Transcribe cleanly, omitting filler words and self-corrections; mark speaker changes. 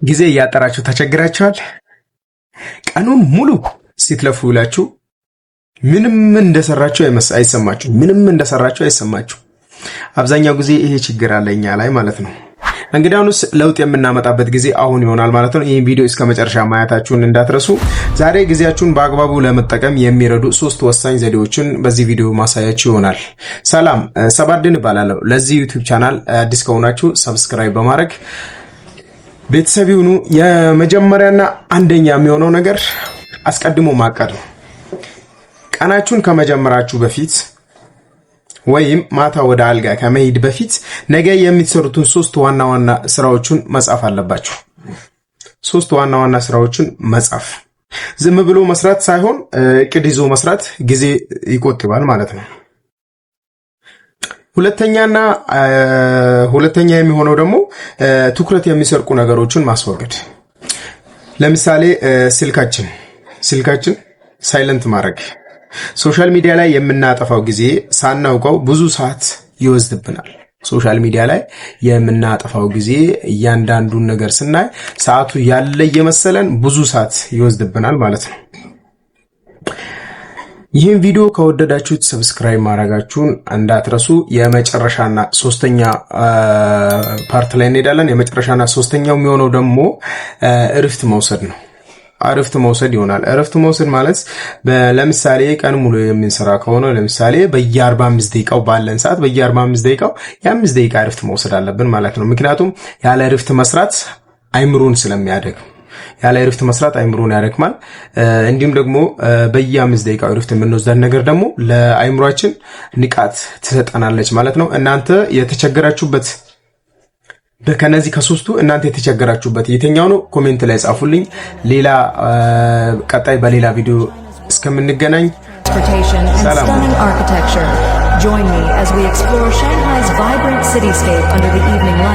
Speaker 1: ጊዜ እያጠራችሁ ተቸግራችኋል። ቀኑን ሙሉ ስትለፉ ውላችሁ ምንም እንደሰራችሁ አይሰማችሁ። ምንም እንደሰራችሁ አይሰማችሁ። አብዛኛው ጊዜ ይሄ ችግር አለ እኛ ላይ ማለት ነው። እንግዲያውኑስ ለውጥ የምናመጣበት ጊዜ አሁን ይሆናል ማለት ነው። ይህን ቪዲዮ እስከ መጨረሻ ማየታችሁን እንዳትረሱ። ዛሬ ጊዜያችሁን በአግባቡ ለመጠቀም የሚረዱ ሶስት ወሳኝ ዘዴዎችን በዚህ ቪዲዮ ማሳያችሁ ይሆናል። ሰላም፣ ሰባድን እባላለሁ። ለዚህ YouTube channel አዲስ ከሆናችሁ subscribe በማድረግ ቤተሰብ ይሁኑ። የመጀመሪያና አንደኛ የሚሆነው ነገር አስቀድሞ ማቀድ ነው። ቀናችሁን ከመጀመራችሁ በፊት ወይም ማታ ወደ አልጋ ከመሄድ በፊት ነገ የምትሰሩትን ሶስት ዋና ዋና ስራዎችን መጻፍ አለባችሁ። ሶስት ዋና ዋና ስራዎችን መጻፍ፣ ዝም ብሎ መስራት ሳይሆን እቅድ ይዞ መስራት ጊዜ ይቆጥባል ማለት ነው። ሁለተኛ የሚሆነው ደግሞ ትኩረት የሚሰርቁ ነገሮችን ማስወገድ። ለምሳሌ ስልካችን silent ማድረግ። Social media ላይ የምናጠፋው ጊዜ ሳናውቀው ብዙ ሰዓት ይወስድብናል። Social media ላይ የምናጠፋው ጊዜ እያንዳንዱን ነገር ስናይ ሰዓቱ ያለ እየመሰለን ብዙ ሰዓት ይወስድብናል ማለት ነው። ይህን ቪዲዮ ከወደዳችሁት subscribe ማድረጋችሁን እንዳትረሱ። የመጨረሻና ሶስተኛ part ላይ እንሄዳለን። የመጨረሻና ሶስተኛው የሚሆነው ደግሞ እረፍት መውሰድ ነው። እረፍት መውሰድ ይሆናል። እረፍት መውሰድ ማለት ለምሳሌ ቀን ሙሉ የምንሰራ ከሆነ ለምሳሌ በየ45 ደቂቃው ባለን ሰዓት በየ45 ደቂቃው የ5 ደቂቃ እረፍት መውሰድ አለብን ማለት ነው። ምክንያቱም ያለ እረፍት መስራት አይምሮን ስለሚያደክም፣ ያለ እረፍት መስራት አይምሮን ያደክማል። እንዲሁም ደግሞ በየ5 ደቂቃው እረፍት የምንወስዳት ነገር ደግሞ ለአይምሯችን ንቃት ትሰጠናለች ማለት ነው። እናንተ የተቸገራችሁበት ከነዚህ ከሶስቱ እናንተ የተቸገራችሁበት የትኛው ነው? Comment ላይ ጻፉልኝ። ሌላ ቀጣይ በሌላ ቪዲዮ እስከምንገናኝ ሰላም።
Speaker 2: Join me as we explore Shanghai's vibrant cityscape under the evening light.